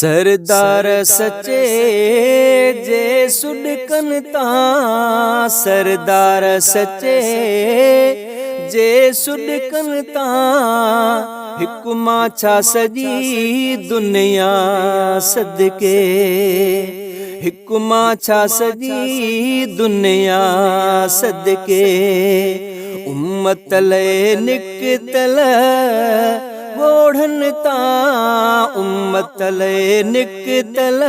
سردار سچي جي سڏڪن تان سردار سچي جي سڏڪن تان هڪ مان ڇا سڄي دنيا صدقي هڪ مان ڇا سڄي دنيا صدقي امت لئه نڪتل ڳوڙهن تان امت لئه نڪتل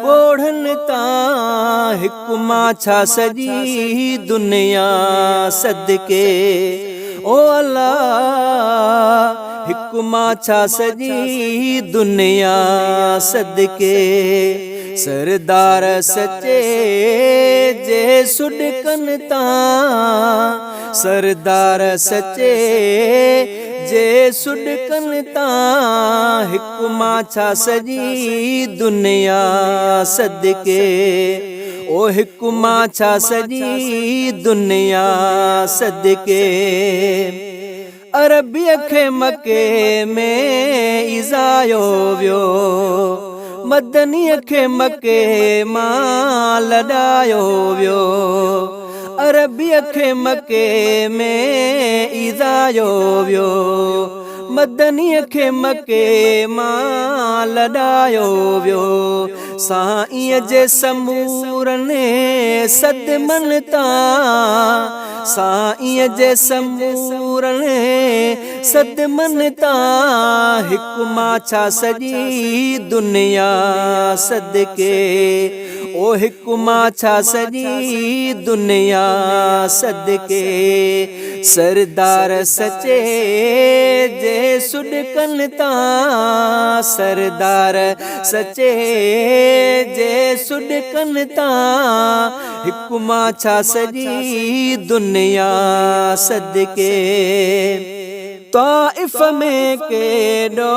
ڳوڙهن تان هڪ مان ڇا سڄي دنيا صدقي او الله هڪ مان ڇا سڄي دنيا صدقي سردار سچي جي سڏڪن تان سردار سچي جي سڏڪن تان هڪ مان ڇا سڄي دنيا صدقي او هڪ مان ڇا سڄي دنيا صدقي عربيء کي مڪي ۾ ايذايو ويو مدنيء کي مڪي مان لڏايو ويو عربيء کي مڪي ۾ ايذايو ويو مدنيء کي مڪي مان لڏايو ويو سائينء جي سمورن صدمن تان سائينء جي سمورن صدمن تان هڪ مان ڇا سڄي دنيا صدقي او هڪ مان ڇا سڄي دنيا صدقي سردار سچي جي سڏڪن تان سردار سچي جي سڏڪن تان هڪ مان ڇا سڄي دنيا صدقي طائف ۾ ڪيڏو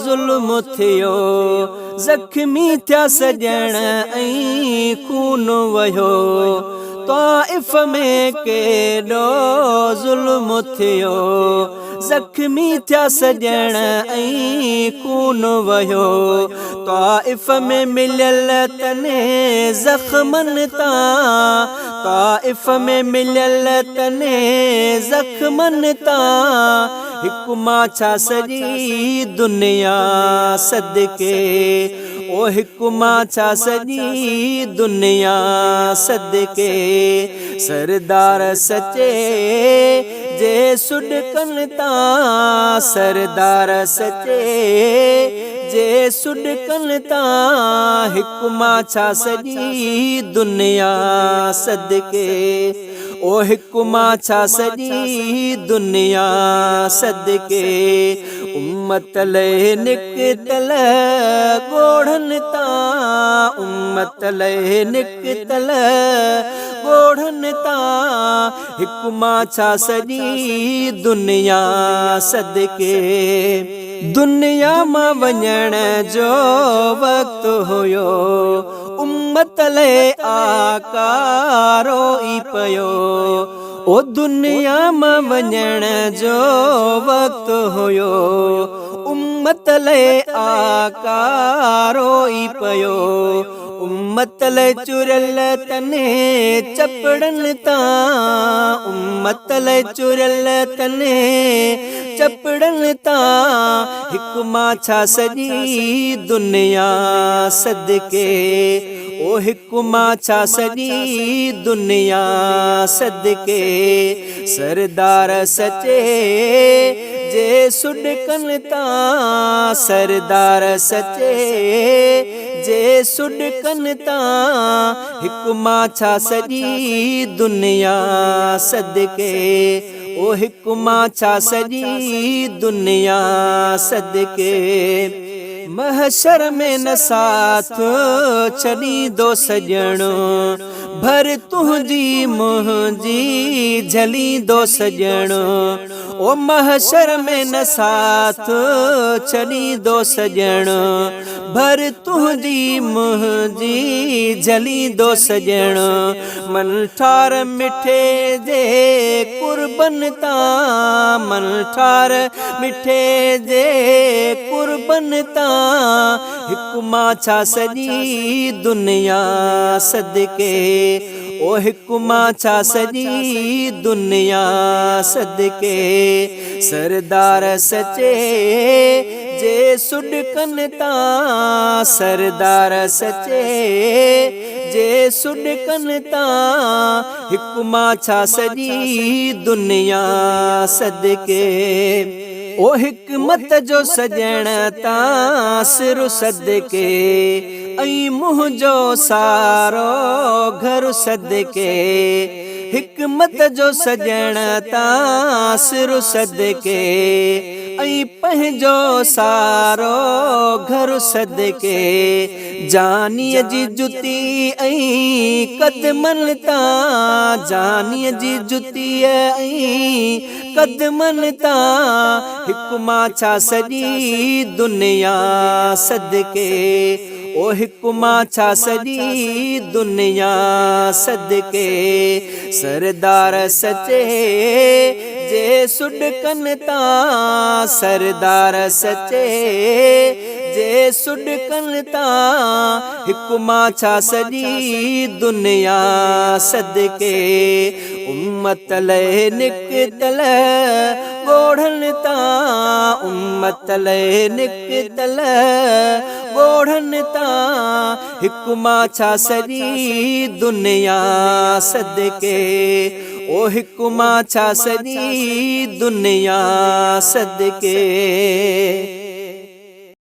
ظلم ٿيو زخمي ٿيا سڄڻ ۽ خون وهيو طائف ۾ ڪيڏو ظلم ٿيو زخمي ٿيا سڄڻ ۽ خون وهيو طائف ۾ مليل تني زخمن تان طائف ۾ مليل تني زخمن تان هڪ مان ڇا سڄي دنيا صدقي او هڪ مان ڇا سڄي دنيا صدقي سردار سچي جي سڏڪن تان سردار سچي جي سڏڪن تان هڪ مان ڇا سڄي دنيا صدقي او هڪ مان ڇا سڄي دنيا صدقي امت لئه نڪتل ڳوڙهن تان امت لئه نڪتل ڳوڙهن تان هڪ مان ڇا سڄي دنيا صدقي دنيا مان وڃڻ جو وقت هيو امت لئه آقا روئي پيو او دنيا مان وڃڻ جو وقت هيو امت لئه آقا روئي پيو امت لئه چريل تني چپڙن تان امت لئه چريل تني چپڙن تان هڪ مان ڇا سڄي دنيا صدقي او هڪ مان ڇا سڄي دنيا صدقي سردار سچي جي سڏڪن تان سردار سچي جي سڏڪن تان هڪ مان ڇا سڄي دنيا صدقي او هڪ مان ڇا سڄي دنيا صدقي محشر ۾ نه ساٿ ڇڏيندو سڄڻ ڀر تنهنجي منهنجي جهليندو سڄڻ او محشر ۾ نه ساٿ ڇڏيندو سڄڻ، ڀر تنهنجي منهنجي جهليندو سڄڻ. منٺار مٺي جي قربن تان، منٺار مٺي جي قربن تان، هڪ مان ڇا سڄي دنيا صدقي، او هڪ مان ڇا سڄي دنيا صدقي. سردار سچي جي سڏڪن تان، سردار سچي جي سڏڪن تان، هڪ مان ڇا سڄي دنيا صدقي. او حڪمت جو سڄڻ تان سر صدقي، ۽ منهنجو سارو گهر صدقي. حڪمت جو سڄڻ تان سر صدقي، ۽ پنهنجو سارو گهر صدقي. جانيء جي جتي ۽ قدمن تان، جانيء جي جتيء ۽ قدمن تان، هڪ مان ڇا سڄي دنيا صدقي، او هڪ مان ڇا سڄي دنيا صدقي. سردار سچي جي سڏڪن تان، سردار سچي جي سڏڪن تان، هڪ مان ڇا سڄي دنيا صدقي. امت لئه نڪتل ڳوڙهن تان، امت لئه نڪتل ڳوڙهن تان، هڪ مان ڇا سڄي دنيا صدقي، او هڪ مان ڇا سڄي دنيا صدقي.